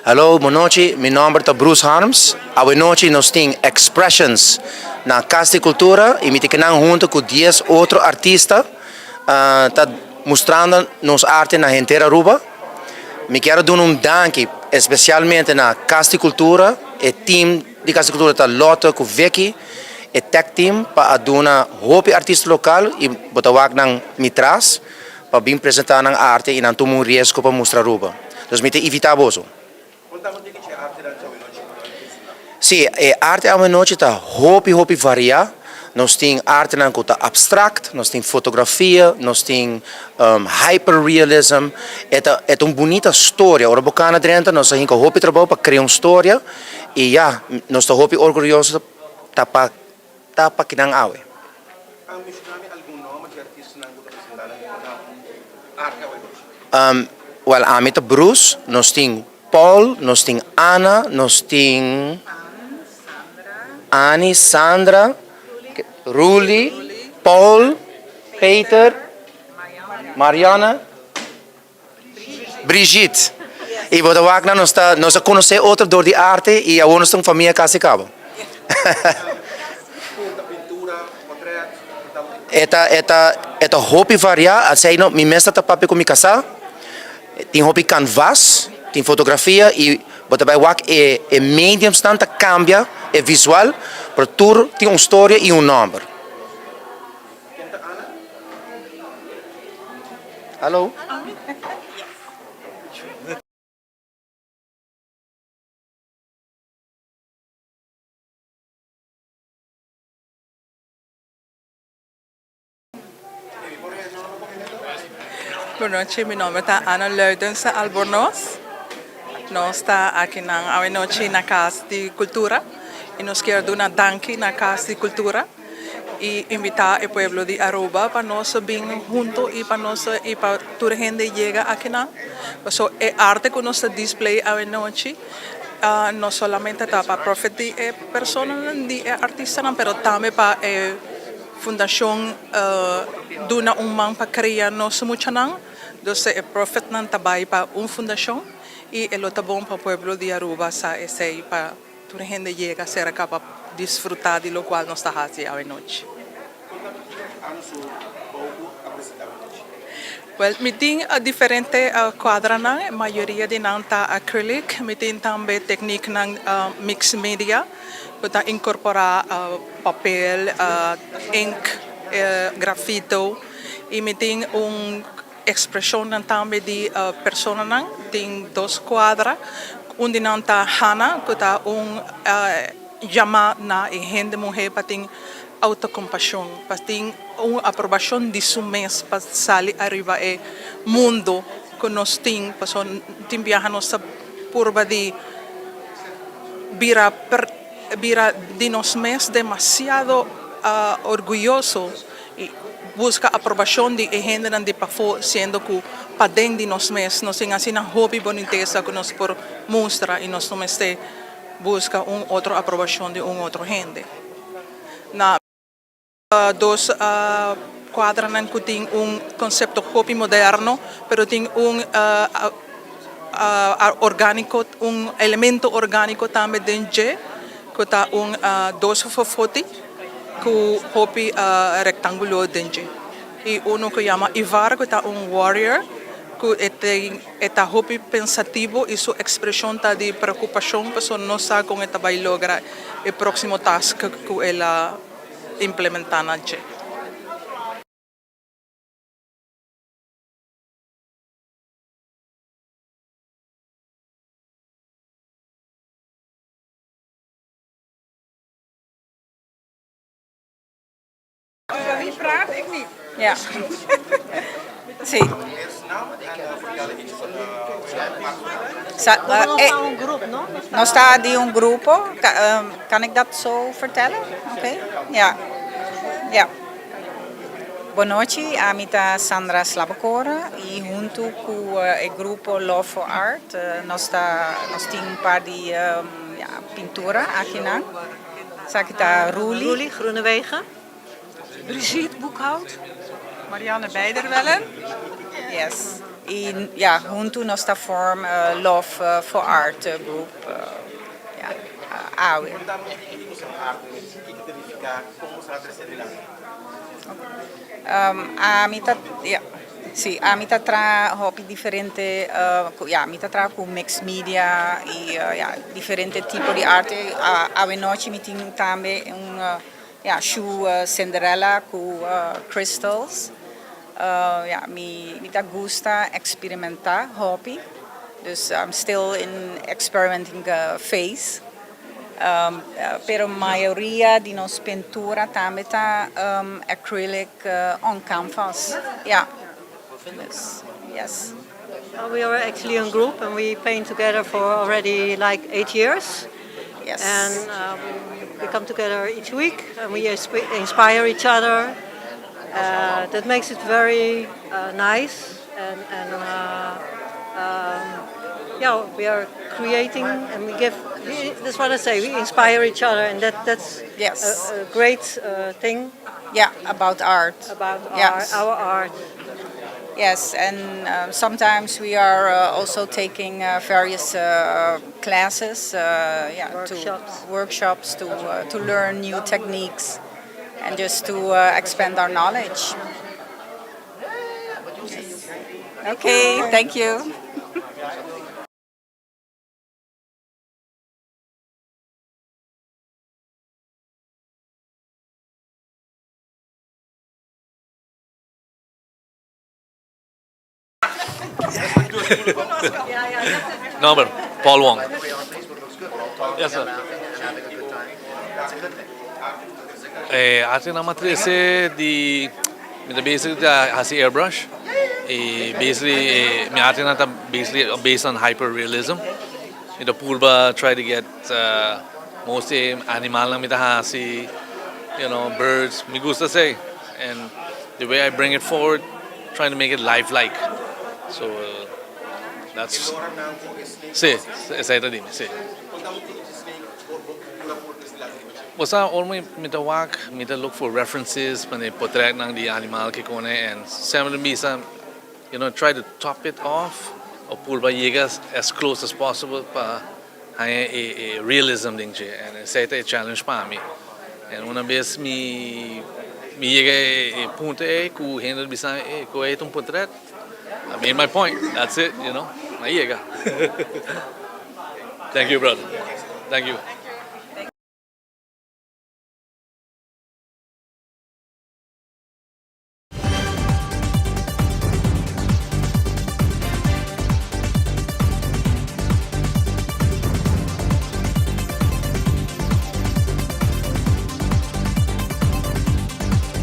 Hallo, bon nochi. Mi nomber ta Bruce Harms. Awe nochi nos tin Expressions na Cas di Cultura y mi ta kinan hunto cu dies otro artista ta mustrando nos arte na henter Aruba. Mi kier a duna un danki especialmente na Cas di Cultura, e team di Cas di Cultura ta Lotte cu Vicky, e tech team pa a duna hopi artista local y bo ta wak nan mi tras. Pa bin presenta nan arte y nan tuma un riesgo pa mustra Aruba. Dus mi ta invita boso. Si, e arte awenochi ta hopi hopi varia. Nos tin artenan cu ta abstract, nos tin fotografia, nos tin hyperrealism. E ta e ta un bunita storia. Ora bo cana drenta nos a hinca hopi trabou pa crea un storia y ya, nos ta hopi orguyoso ta pa ta pa kinan awe. A menshoná mi algun nòmber di artistanan ku ta presentá na Arte awe nochi. Wèl, ami ta Bruce, nos tin Paul, nos tin Ana, nos tin Annie, Sandra, Ruly, Paul, Peter, Marianne. Brigitte, Y bo ta wak nan nos ta nos a conoce otro door di arte y awor nos ta un famia casi cabo. E ta e ta e ta hopi varia asei no mi mes ta ta papia cu mi casa tin hopi canvas tin fotografia y bo ta bay wak e e mediums nan ta cambia e visual pero tur tin un storia y un nomber. Hallo. Bon nochi, mi nomber ta Ana Luidense Albornoz. Nos ta akinan awenochi na Cas di Cultura y nos kier duna danki na Cas di Cultura. y invita e pueblo di Aruba pa nos bin hunto y pa nos y pa tur hende yega akinan. Paso e arte cu nos ta display awenochi no solamente ta pa profit di e personanan, di e artistanan, pero tambe pa e fundacion duna un man pa cria nos muchanan. Dus e profitnan ta bay pa un fundacion y e lo ta bon pa pueblo di Aruba sa esey pa. Tur hende yega serka pa disfrutá di lokual nos ta hasi awenochi. Wèl, mi tin diferente kuadranan, e mayoria di nan ta acrylic. Mi tin tambe tekniknan mix media ku ta inkorporá papel, ink, grafito i mi tin un. Expresionnan tambe di personanan tin dos cuadra, un di nan ta Hannah cu ta un yama na e hende muhe pa tin autocompasion, pa tin un aprobacion di su mes pa sali ariba e mundo cu nos tin, pasobra tin biaha nos ta purba di bira bira di nos mes demasiado orguyoso. I buska aprobashon di e hendenan di pafó, siendo ku paden di nos mes nos tin asina hopi bonitesa ku nos por mustra i nos no mester buska un otro aprobashon di un otro hende. Na dos kuadranan ku tin un konsepto hopi moderno, pero tin un orgániko, un elemento orgániko tambe den dje, ku ta un dos fofoti. Ku hopi rectangulo den dje. I uno ku yama Ivar ku ta un warrior ku e tin e ta hopi pensativo i su expresion ta di preocupacion pasobra no sa kon e ta bai logra e proximo task ku el a implementa na dje. Wie praat? Ik niet. Ja. Sí. Sa, eh, nos ta di un grupo. Kan ik dat zo vertellen? Oké. Ja. Ja. Bon nochi, ami ta Sandra Slabbekoren i huntu ku e grupo Love for Art nos ta nos tin un par di ja, pintura akinan. Esaki ta Roelie. Roelie Groenewegen. Brigitte Boekhout. Marianne Beiderwellen. Yes. Y ja, hunto nos ta form Love for Art group. Ja, awe. Conta mi kico ta arte, kico ta nifica, con bo ta trece dilanti. Ami ta, ja, si, ami ta traha hopi diferente, ja, mi ta traha cu mixed media y ja, diferente tipo di arte. Awe nochi mi tin tambe un ja, shoe Cinderella cu crystals. Ja, mi ta gusta experimenta hopi. Dus I'm still in experimenting phase. Pero mayoria di nos pintura tambe ta acrylic on canvas. Ja. Dus, yes. We are actually a group and we paint together for already like 8 years. And we come together each week and we inspire each other. That makes it very nice and yeah, we are creating and we give. That's what I say. We inspire each other, and that's a great thing Yeah, about art. About our art. Yes, and sometimes we are also taking various classes, yeah, Workshops. To workshops to learn new techniques and just to expand our knowledge. Yes. Okay, thank you. Nomber, Paul Wong. Yes, sir. Arte nan m'a trece di mi ta basically ta hasi airbrush y basically mi arte nan ta basically based on hyperrealism. Mi ta purba try to get mostly animal nan mi ta hasi, birds, mi gusta esey, and the way I bring it forward, trying to make it lifelike. So that's Si, esey ta di mi, si. Basta ora mi ta wak, mi ta look for references pa e portret nan di animal cu cone and semper bisa, try to top it off of purba yega as close as possible pa e realism den dje, and esey ta e challenge pa mi. And un bes mi yega e punto ey cu hende bisa cu e un portret, I made my point. That's it. M'a yega. Thank you, brother. Thank you.